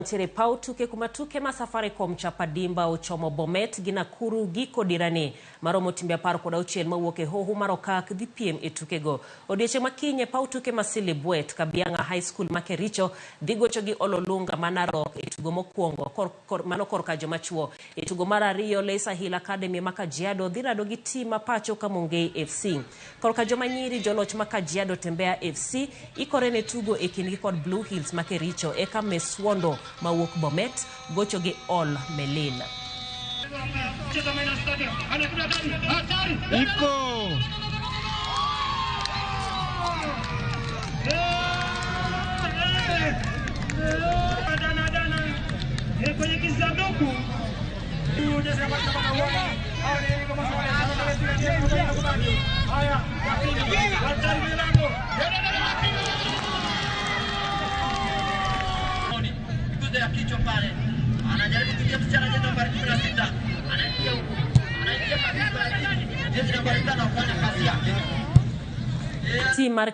Ntiere paw tuke kuma tuke ma Safaricom Chapa Dimba ochomo Bomet gi Nakuru giko dirani maromo timbe 16 mawuok e hoho mar Okak dhi piem e tukego. Odiechieng' ma kiny e paw tuke ma Silibwet, Kabianga High School ma Kericho dhi gocho gi Ololunga ma Narok e tugo mokwongo mano korka joma chuo. E tugo mar ariyo, Lesa Hill Academy ma Kajiado dhi rado gi tim ma pacho Kamungei FC. Korka joma nyiri, joloch ma Kajiado Tembea FC ikore ne tugo e kindgi kod Blue Hills ma Kericho eka Meswondo mawuok Bomet gocho gi Ol Melil. Iko kwenye kisanduku ya kichwa pale, anajaribu kuingia msichana jezi nambari 16, anaingia huku, anaingia kabisa, jezi nambari 5 kufanya kazi yake. Tim mar